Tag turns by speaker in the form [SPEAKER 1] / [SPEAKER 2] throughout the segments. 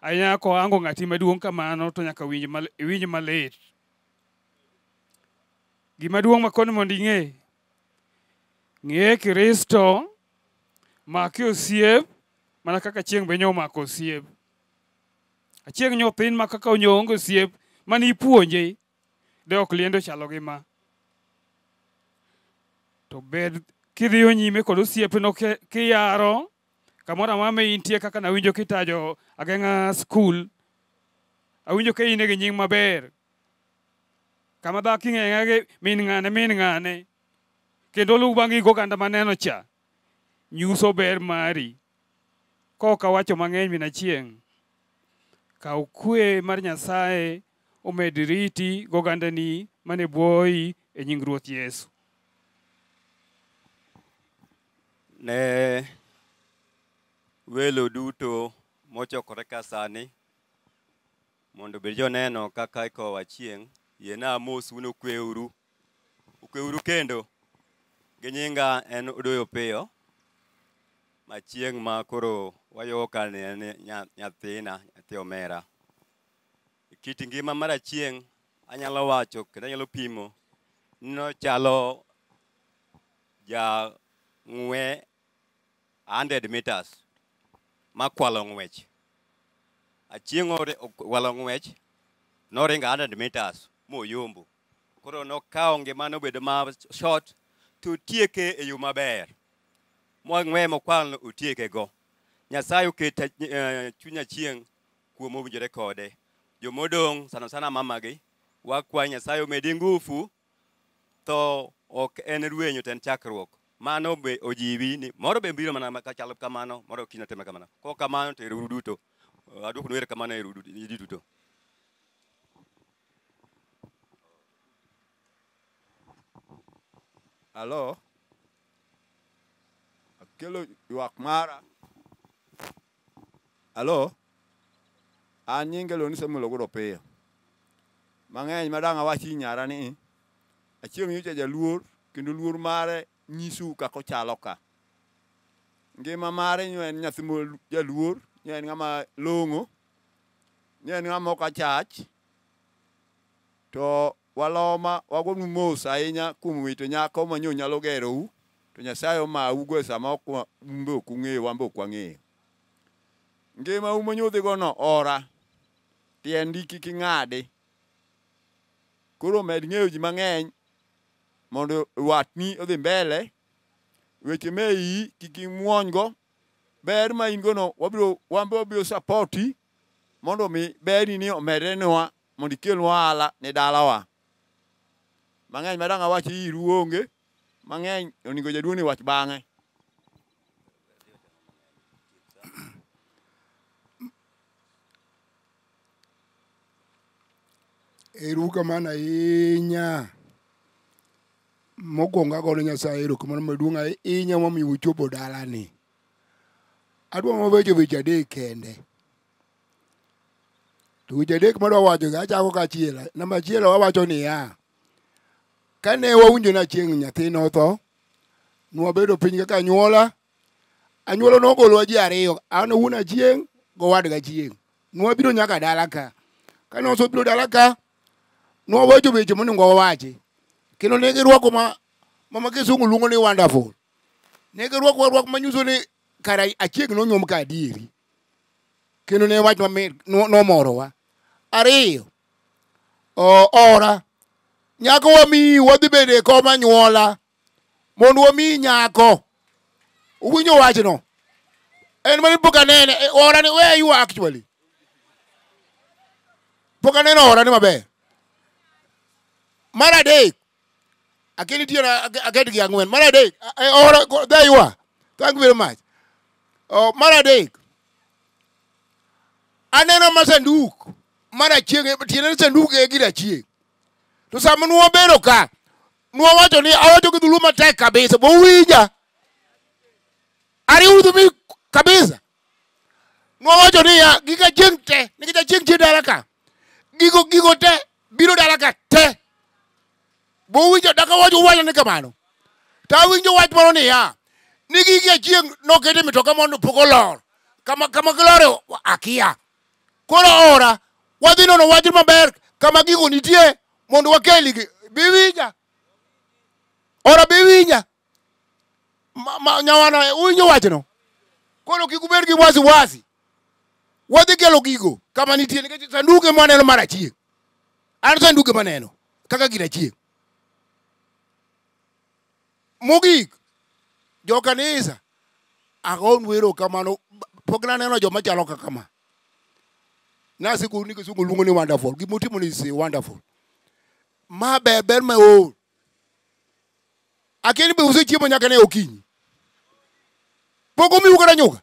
[SPEAKER 1] Ahinya kohango ng'ati maduong' kamano to nyaka iwinj malit. Gima duong' makoni mondo ing'e, ng'e Kristo, maki osiep mana kaka chieng' be nyomako osiep. Achieng' nyothin ma kaka onyo onge osiep mane ipuonje, de ok liende ochalo gi ma. To bed kidhiyo nyime kod osiepno kiyaro kamoro amora ma intie kaka nawinjo kitajo Ageng'a skul, awinjo ka in gi nying maber. Kama dhako ing'eng'e gi min ng'ane min ng'ane. Kendo luw bang' gi oganda maneno cha. Nyiso ber mari. Kok awacho mang'eny min Achieng'. Kaw kwe mar Nyasaye omed riti gogandani mane bwoyi e nying Ruoth Yesu.
[SPEAKER 2] Ne welo duto mochokore ka sani mondo obed joneno kaka ikowo Achieng', yiena amosu ni okweuru. Okweuru kendo. Gi nyinga en Odoyo Piyo, ma chieng' ma koro wayuago ka ni en nyathina, nyathi omera. Kit ngima mar Achieng' anyalo wacho kendo anyalo pimo ni nochalo ja ng'we 100 meters makwalo ng'wech. Achieng' okwalo ng'wech, noringo 100 meters moyombo. Koro nokawo ngimane obedo ma short to otieke e yo maber. Ng'we mokwalo otieke go. Nyasaye oketo chuny Achieng' kuom owinjore kode. Jomodong' sana sana mamagi, wakwayo Nyasaye omedi ngufu, to ok en rwenyo to en chakruok. Mano be ojiwi ni moro be biro mana kachalo kamano, moro kiny otime kamano. Kok kamano to ero uru duto. Aduokonu erokamano ero ji duto.
[SPEAKER 3] Alo, akelo ywak mara. Alo, an nyinga iluongo ni Samuel Ogudo Opiyo. Mang'eny madang' awachi nyara ni Achieng' nyocha jaluor kendo luor mare nyisou kaka ochalo ka. Ngima mare nyo en nyathi jaluor, nyo en ng'ama long'o, nyo en ng'ama ok achach. To waloma wagonu mos ahinya kuom wito nyako ma nyo nyalo gerou, to Nyasaye omau go e sama ok un be ok ung'eyo, wan be ok wang'eyo. Ngimau manyodhi go no ora, tiendi kik ing'adi. Koro med ng'eyo ji mang'eny mondo watni odhi mbele, weche me iyi kik imuony go, ber ma in go no wabiro wan be wabiro sapoti mondo mi berni ni omedre nwa mondo ikelnwa ohala ne dalawa. Mang'eny madang' awach iru onge, mang'eny onego jaduong' ni wach bang'e.
[SPEAKER 4] Ero kamano ahinya. Mokwongo agono Nyasaye erokamano maduong' ahinya momiyo uchopo dalani. Adwa wacho weche adek kende. To weche adek madwa wacho gi achako kachiel. Namba achiel awacho niya, kane wawinjo ni Achieng' nyathi notho, nwabedo piny kaka anyuola. Anyuola nogolowa ji ariyo, an wuon Achieng' gowadgi Achieng'. Nwabiro nyaka dala ka. Kane wasebiro dala ka, nwawacho weche monego wawachi. Kendo ne girwako ma kisungu luongo ni wonderful. Ne girwako rwak manyiso ni kara Achieng' nonyuom ka adieri. Kendo ne wach mamit nomorowa. Ariyo, ora, nyako wamiyi wadhi bedo e kom anyuola mondo wamiyi nyako. Uwinjo wachno? En mane pok anene, ora ni where you actually? Pok aneno ora ni maber. Mar adek, akeni tiyo aket gi ang'wen. Mar adek, ora, there you are. Thank you very much. Mar adek, aneno ma sanduk mar Achieng', tiende ni sanduk e gir Achieng'. To sama nwabedo ka, nwawacho ni awacho gi dholuo matek kabisa, bo uwinja. Ariudhu mi kabisa. Nwawacho niya, gik Achieng' te, nikech Achieng' chi dala ka. Gigo te, biro dala ka te. Bo uwinjo, dak awacho uwacho ni kamano. To awinjo wach moro niya, ni gigi Achieng' nokete mitoka mondo pok olor. Kama gilore akia. Koro ora wadhi nono wach maber kama gigo nitie mondo wakelgi. Biwinja. Ora biwinja. Nyawana uwinjo wachno. Koro kik ubed gi wasiwasi. Wadhi kelo gigo kama nitie nikech sanduge mwaneno mar achieng'. An sanduge maneno kaka gir achieng'. Mogik, jokanisa agonu erokamano, pok naneno joma chalo kaka ma. Nasiko ni kisungu luongo ni wonderful. Gimotimo ni is wonderful. Ma ber ber ma ool. Akia ni be usechiemo nyaka ne okinyi. Pok omiu kata nyuka.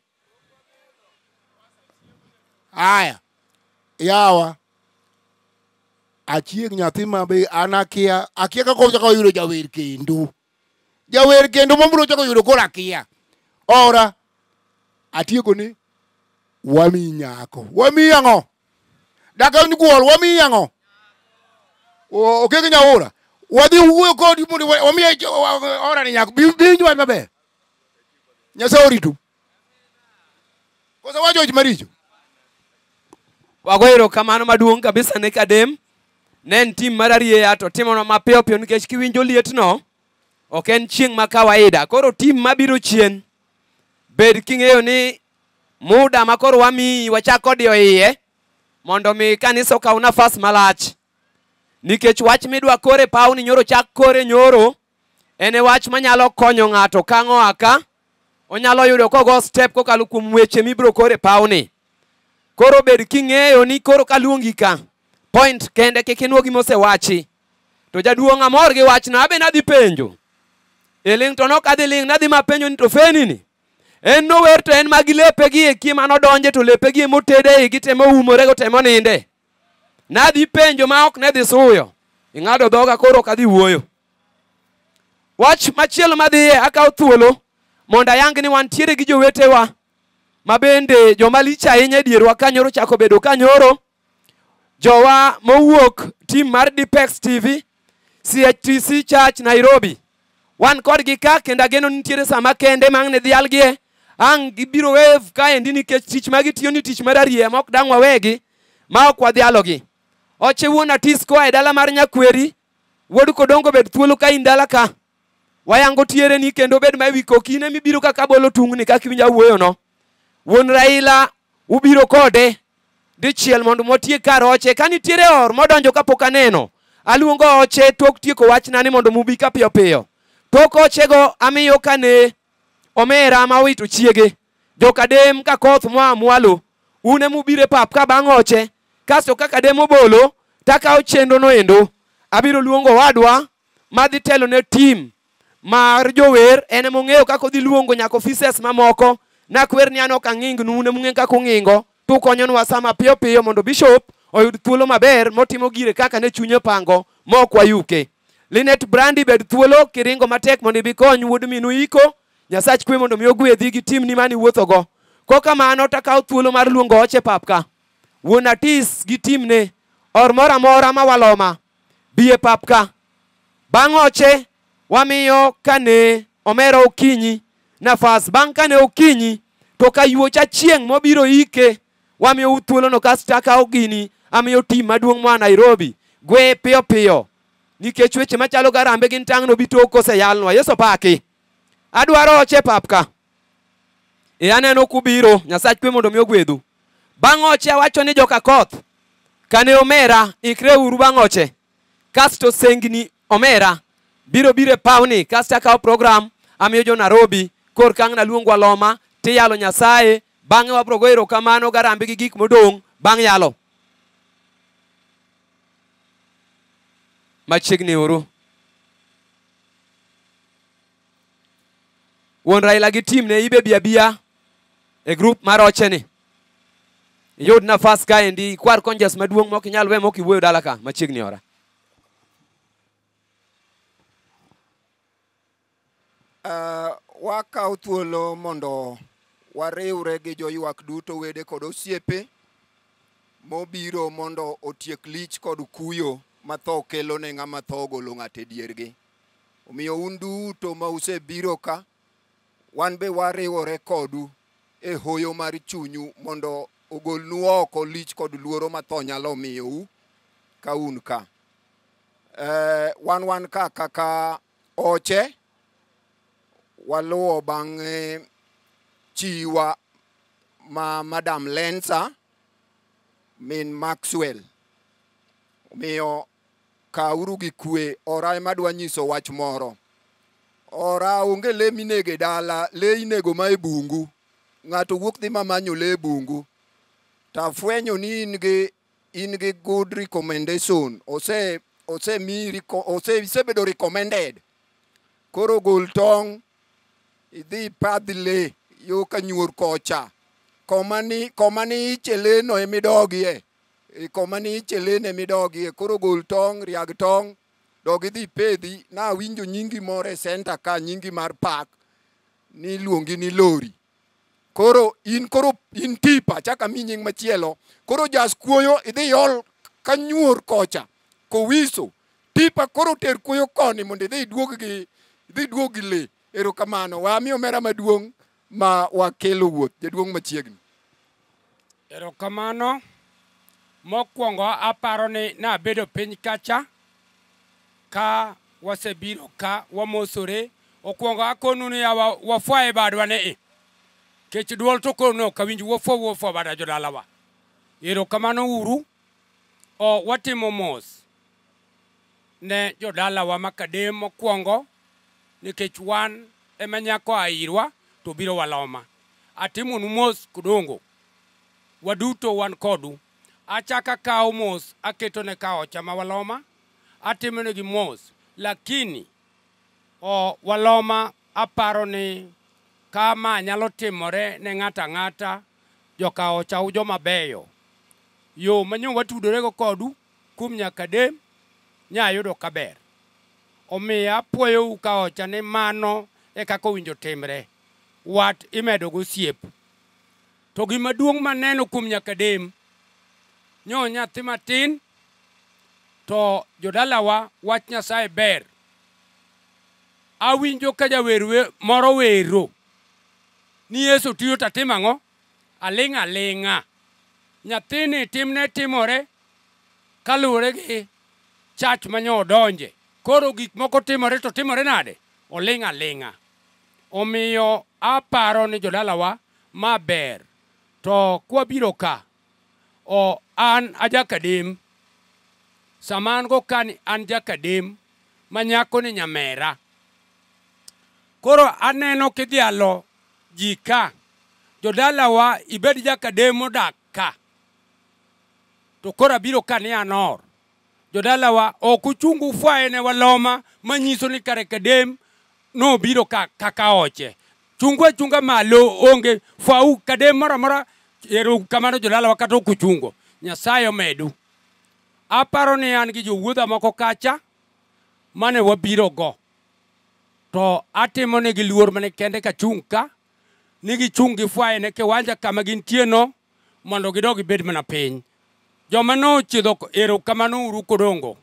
[SPEAKER 4] Aya. Yawa. Achieng' nyathi ma be an akia. Akia kaka ochako oyudo jawer kendo. Jawer kendo mabiro chako yudo koro akia. Ora. Atieko ni wamiyi nyako. Wamiyi ang'o? Daka ni guol wamiyi ang'o? Okege nyaura. Wadhi wuoyo kodi mondo wamiye ora ni nyako. Bi winj wach maber. Nyasaye oritu. Koso wacho weche maricho.
[SPEAKER 5] Wago erokamano maduong' kabisa ne Kadem. Ne en tim mar Arieya to timono mapiyo piyo nikech kiwinjo lietno ok en chieng' ma kawaida. Koro tim mabiro chien bed king'eyo ni muda ma koro wamiyi wachak odiyo iye mondo mi kanisa okaw nafas malach. Nikech wach midwa kore pawni nyoro chak kore nyoro en e wach manyalo konyo ng'ato ka ng'oa ka onyalo yudo kogo step kokalo kuom weche mibiro kore pawni. Koro bed king'eyo ni koro kaluongi ka point kende kik inwo gima osewachi. To jaduong' amor gi wachno abe nadhi penjo. E ling' to nok adhi ling' nadhi mapenjo ni to feni ni. En nower to en magi lepegi eki manodonje to lepegi emotede igi temo umorego temo ninde. Nadhi penjo ma ok ne dhi suyo. Ing'ado dhoga koro ok adhi wuoyo. Wach machielo madhiye akawo thuolo mondo ayang ni wantiere gi jowetewa ma bende joma lich ahinya e dierwa ka nyoro chako bedo ka nyoro. Jowa mowuok tim mar Dpex TV, CHTC Church Nairobi. Wan kodgi ka kendo ageno ni nitiere sama kende ma ang' ne dhialgie. Ang' gibiro wave kaendi nikech tich ma gitiyo ni tich mar Arieya ma ok dang' wawegi ma ok wadhialogi. Oche wuon Atis koa e dala mar Nyakweri, wuod Kodongo bed thuolo ka in dala ka. Wayango tiereni kendo bed ma ewi koki in emibiro kaka bolo tungni kaka iwinjo awuoyono. Wuon Raila ubiro kode dichiel mondo motiek kar oche. Ka nitiere or modonjo kapok aneno, aluongo oche tok tieko wachna ni mondo mubi ka piyo piyo. Tok ochego amiyo kane omera ma owito chiege. Jokadem ka koth moa mwalo, un emubiro e pap ka bang' oche. Kasto ka Kadem obolo, takawo chenro no endo. Abiro luongo owadwa madhi telo ne tim mar jower, en emong'eyo kaka odhi luongo nyaka offices mamoko. Nakwer ni an ok ang'ingnu, un emung'eyo kaka ung'ingo. Tukonyonwa sama piyo piyo mondo bishop oyud thuolo maber motimo gire kaka ne chunye opango mok wayuke. Linet Brandi bed thuolo kiringo matek mondo ibi kony wuod minu iko. Nyasach kwe mondo mi ogwedhi gi timni mane iwuothogo. Kokamano takawo thuolo mar luongo oche pap ka. Wuon Atis gi timne or moro amora ma waloma bi e pap ka. Bang' oche wamiyo kane omera okinyi nafas. Bang' kane okinyi to ka yuocha chieng' mobiro ike wamiyo thuolono kasto akawo gini amiyo tim maduong' moa Nairobi gwe piyo piyo nikech weche machalo garambe gin tang'no bi tok koseyalnwa. Yesu paki. Adwaro oche pap ka. E aneno kubiro, Nyasach kwe mondo mi ogwedhu. Bang' oche awacho ni joka koth kane omera ikre uru bang' oche. Kasto sengni omera biro biro e pawni kasto akawo program amiyo jo Nairobi kor ka ang' naluongo Aloma tiyalo Nyasaye bang'e wabiro goyo erokamano garambe gi gik modong' bang' yalo. Machiegni uru. Wuon Raila gi timne ibe bi abia e group mar ocheni. Iyud nafas kaendi ikwar konjes maduong' mok inyal we mok iwuoyo dala ka machiegni ora.
[SPEAKER 6] Wakawo thuolo mondo wariwre gi joywak duto, wede kod osiepe mobiro mondo otiek lich kod kuyo ma tho kelo ne ng'ama tho ogolo ng'ato e diergi. Omiyo un duto ma usebiro ka, wan be wariwore kodu e hoyo mar chunyu mondo ogolnu oko lich kod luoro ma tho nyalo miyou ka un ka. Wan ka kaka oche waluwo bang' chiwa ma Madam Lensa min Maxwell. Omiyo kauru gi kwe. Ora ema dwa nyiso wach moro. Ora onge le minego e dala, le inego ma e bungu. Ng'ato wuok dhi mamanyo le e bungu. Tafwenyo ni in gi good recommendation. Osebedo recommended. Koro gol tong' idhi ipadh le yo ka nyuor kocha. Koma ni iche le no emidogie. Koma ni iche le no emidogie. Koro gol tong', riag tong', dog idhi pedhi. Nawinjo nyingi moro e center ka, nyingi mar park, ni iluongi ni lori. Koro in tipa, chaka mi nying machielo. Koro jas kuoyo idhi yol ka nyuor kocha, kowiso. Tipa koro ter kuoyo koni mondo idhi iduog gi le. Erokamano. Wamiyo omera maduong' ma wakelo wuoth, jaduong' machiegni.
[SPEAKER 7] Erokamano. Mokwongo aparo ni nabedo piny kacha ka wasebiro ka wamosore. Okwongo akonu ni wafwaye badwa ne e. Kech duol to koro no kawinj wafwa bada jodalawa. Erokamano uru. O watimo mos ne jodalawa makadem mokwongo nikech wan ema nyako airwa to biro waloma. Atimonu mos kudongo. Waduto wan kodu. Achaka kawo mos aketo ne kaocha ma waloma. Atimonegi mos. Lakini o waloma aparo ni kama nyalo timore ne ng'ata ng'ata jokaocha u joma beyo. Yo manyo watudorego kodu kuom nyakadem nyayudo kaber. Omiyo apuoyou kaocha ni mano e kaka owinjo timre. Wat imedo gosiep. To gima duong' maneno kuom nyakadem, nyo nyathi matin to jodalawa wach Nyasaye ber. Awinjo ka jawer moro wero ni Yesu tiyo tatimo ang'o? Aling' aling'a. Nyathini timne timore kaluwore gi chach manyo odonje. Koro gik moko timore to timore nade? Oling' aling'a. Omiyo aparo ni jodalawa ma ber. To kwabiro ka, o an ajakadem. Sama an go ka ni an jakadem ma nyako ni nyamera. Koro aneno kidhialo ji ka. Jodalawa ibed jakadem modak ka. To koro abiro ka ni an or. Jodalawa ok uchungu fwaye ne waloma manyiso ni kare kadem nobiro ka kaka oche. Chungu achunga malo onge fwau kadem moro amora. Ero kamano jodalawa kata ok uchungo. Nyasaye omedu. Aparo ni an gi jowuodha moko kacha mane wabiro go. To atimo negi luor mane kende kachung' ka, ni gichung' gifwaye ne kiwanja kama gintie no mondo gidog gibed mana piny. Joma nochiedho erokamano uru kodongo.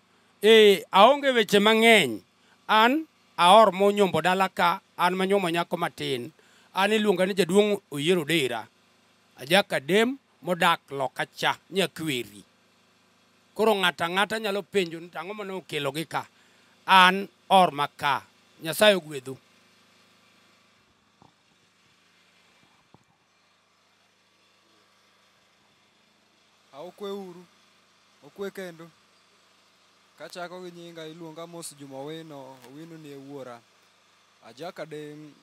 [SPEAKER 7] Aonge weche mang'eny. An aor monyombo dala ka, an manyuomo nyako matin. An iluonga ni jaduong' Oyiero Dera. Ajakadem modak loka cha, Nyakweri. Koro ng'ato ang'ata nyalo penjo ni ang'o mane okelogi ka. An or maka. Nyasaye ogwedhu.
[SPEAKER 8] Okwe uru, okwe kendo. Kachako gi nyinga iluonga Mos Juma Owino, Owino ni e wuora. Ajakadem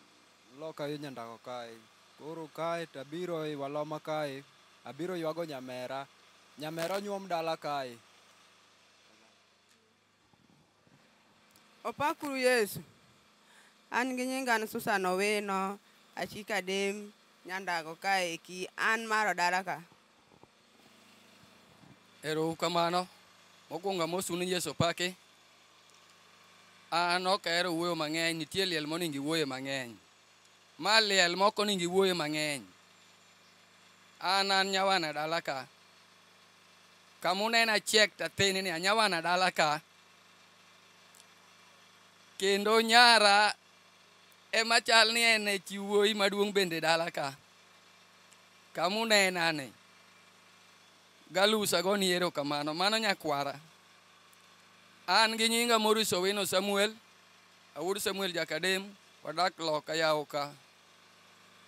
[SPEAKER 8] loka yo Nyandako kae. Koro kae tabiro e Waloma kae, abiro ywago nyamera. Nyamera onyuom dala kae.
[SPEAKER 9] Opakuru Yesu. An gi nyinga an Susan Owino, achikadem Nyandako kae ki an maro dala ka.
[SPEAKER 10] Ero kamano. Mokwongo amosu ni Yesu opaki. An ok ahero wuoyo mang'eny, nitie liel monego iwuoye mang'eny. Ma liel mok onego iwuoye mang'eny. An nyawana dala ka. Kamunena achiek tathin ni anyawana dala ka. Kendo nyara ema chal ni en e chi wuoyi maduong' bende dala ka. Kamunena ni. Galus agoni erokamano, mano nyakwara. An gi nyinga Maurice Owino Samuel, awuod Samuel Jakadem, wadak loka yawo ka.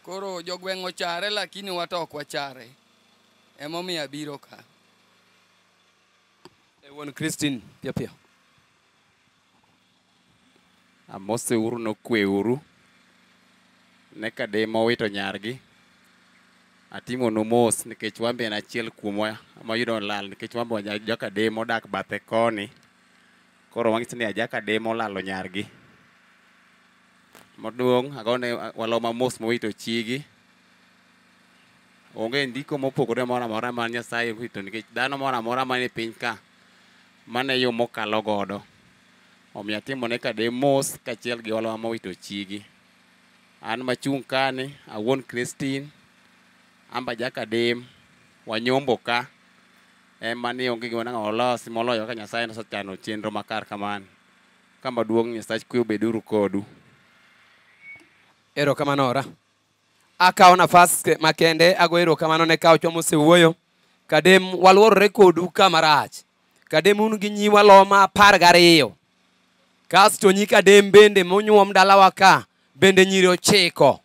[SPEAKER 10] Koro jogweng' ochare lakini wato ok wachare. Emomiyo abiro ka.
[SPEAKER 5] Wuon Christine, piyo piyo.
[SPEAKER 11] Amoseuru nokweuru. Ne Kadem owito nyargi. Atimonu mos nikech wan be en achiel kuomwa mayudo lal nikech wan be Jakadem odak bathe koni. Koro wang'iso ni ajakadem olalo nyargi. Maduong' agone waloma mos mowito chigi. Onge ndiko mopogore moro amora mar Nyasaye owito nikech dhano moro amora man e piny ka mano e yo mokalo godo. Omiyo atimone Kadem mos kaachiel gi waloma mowito chigi. An machung' kani, awuon Christine, amba Jakadem, wanyombo ka. Ema ni onge gima nang' olosi moloyo kaka Nyasaye nosechano chenro makar kamano. Kama duong' Nyasach kwe obeduru kodu.
[SPEAKER 5] Erokamano ora. Akawo nafas makende ago erokamano ne kawo mosewuoyo. Kadem waluorore kodu kama rach. Kadem un gi nyiwa loma 12. Kasto nyi Kadem bende monyuom dalawa ka bende nyiri 9.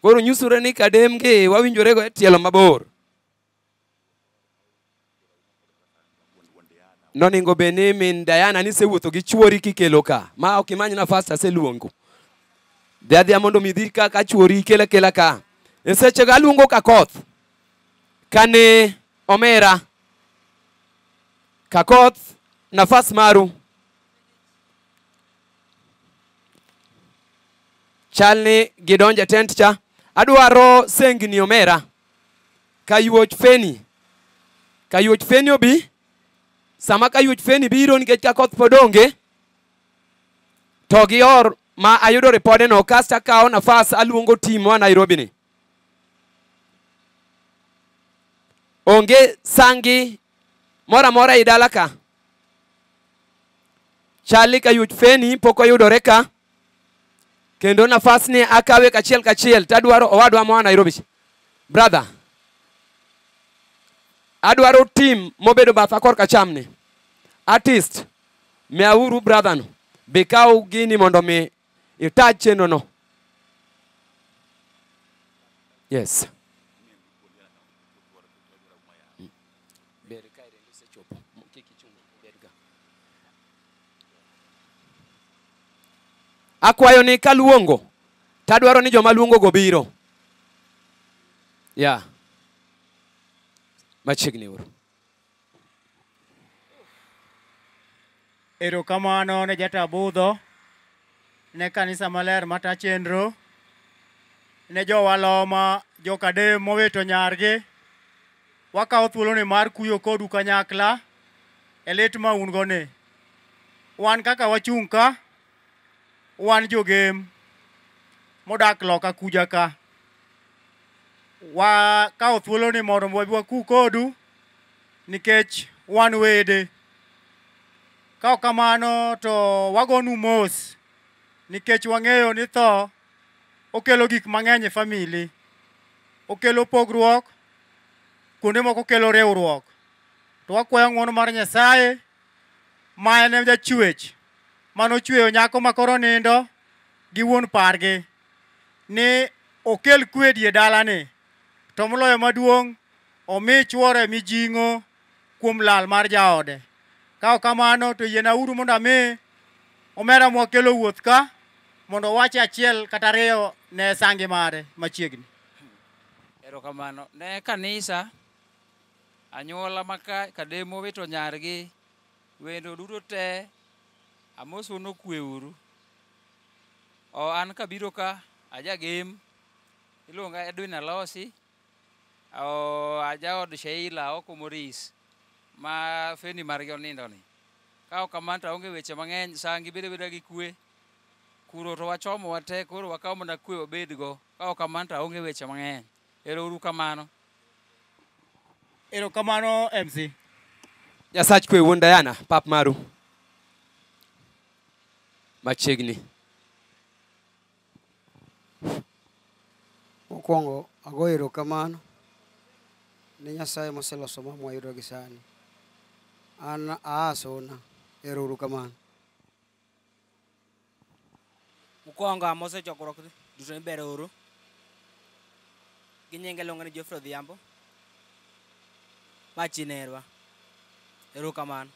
[SPEAKER 5] Koro nyisore ni Kadem gi wawinjore go e tielo mabor. Noningo bende min Diana nisewuotho gi chuori kikelo ka. Ma ok imany nafas aseluongo. Dhi adhiya mondo mi dhi ka chuori ikela kela ka. E sechego aluongo Kakoth. Kane omera. Kakoth, nafas maru. Chalni gidonje tent cha. Adwaro sengni omera. Kayuoch feni. Kayuoch feni obi. Sama kayuoch feni biro nikech Kakoth pod onge. To gior ma ayudo ripode no kasto akawo nafas aluongo team wa Nairobi ni. Onge sangi moro amora e dala ka. Chali kayuoch feni pok oyudore ka. Kendo nafas ni akawe kachiel kachiel tadwaro owadwa moa Nairobi. Brother, adwaro team mobedo batha korka chamni. Artist, miauru brother no. Bikaw gini mondo mi itach chenro no. Yes. Akwayo ni kaluongo tadwaro ni joma luongo go biro. Yeah. Machiegni uru.
[SPEAKER 12] Erokamano ne jatabudho, ne kanisa maler mata chenro, ne jowaloma, jokadem mowito nyargi. Wakawo thuoloni mar kuyo kodu kanyakla e lit ma un go ni. Wan kaka wachung' ka, wan jogem modak loka kuja ka. Wakawo thuoloni mondo wabi waku kodu nikech wan wede. Ka ok kamano to wagonu mos nikech wang'eyo ni tho okelo gik mang'eny e famili. Okelo pogruok, kuonde moko okelo riwruok. To wakwayo ng'wono mar Nyasaye ma en jachwech manochweyo nyako ma koro nindo gi wuon pargi ni okel kwe e dalani. To moloyo maduong' omi chuore mijing'o kuom lal mar jaode. Ka ok kamano to yienauru mondo ami omera mwakelo wuoth ka mondo owach achiel kata ariyo ne sangi mare machiegni.
[SPEAKER 13] Erokamano ne kanisa, anyuola maka Kadem owito nyargi, wendo duto te amosou nokweuru. O an kabiro ka ajagem iluonga Edwin Alosi, o ajaod Sheila Oko Moris ma feni margi onindo ni. Ka ok kamano to aonge weche mang'eny, sangi bedo abeda gi kwe. Kuro to wachomo wate, koro wakaw mana kwe wabedgo. Ka ok kamano to aonge weche mang'eny. Ero uru kamano.
[SPEAKER 12] Erokamano MC.
[SPEAKER 5] Nyasach kwe wuon Diana, pap maru. Machiegni.
[SPEAKER 14] Mokwongo ago erokamano ne Nyasaye moseloso ma mwayudo gi sani. An aa Suna. Ero uru kamano.
[SPEAKER 15] Mokwongo amoso chokruok duto ni ber uru. Gi nyinga iluonga ni Geoffrey Odhiambo. Ma chi nerwa. Erokamano.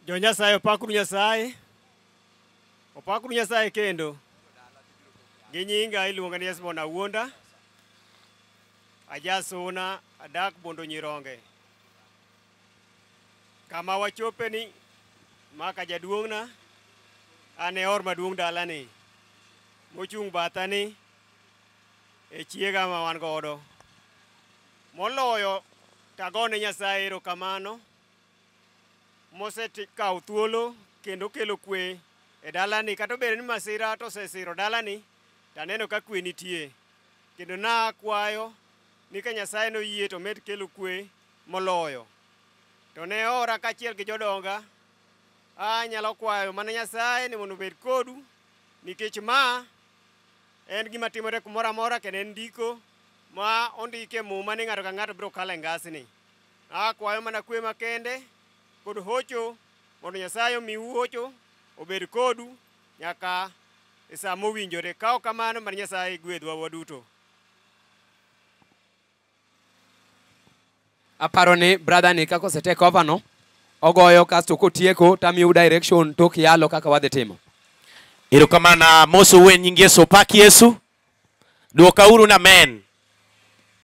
[SPEAKER 16] Jo Nyasaye opakuru Nyasaye. Opakuru Nyasaye kendo. Gi nyinga iluonga ni Esmond Awuonda. Aja Suna, adak Bondo Nyironge. Kama wachope ni maka jaduong'na, an e or maduong' dalani. Mochung' batha ni e chiega ma wan godo. Moloyo tagone Nyasaye erokamano mosekawo thuolo kendo kelo kwe e dalani. Kata obedo ni masira to osesiro dalani, to aneno ka kwe nitie. Kendo nakwayo ni ka Nyasaye noyie to med kelo kwe moloyo. To ne ora kaachiel gi jodonga, anyalo kwayo mana Nyasaye ni mondo obed kodu, nikech ma en gima timore kumoro amora kendo en ndiko ma ondike e Muma ni ng'ato ka ng'ato biro kalo e ngasni. Akwayo mana kwe makende kod hocho mondo Nyasaye omiu hocho obed kodu nyaka e sa mowinjore. Ka ok kamano, mad Nyasaye gwedhwa waduto.
[SPEAKER 5] Aparo ni brother ni kaka ose take over no, ogoyo kasto kotieko tamiyou direction tok yalo kaka wadhi timo.
[SPEAKER 17] Erokamano, amosou e nying Yesu, opak Yesu. Dwokauru na amen.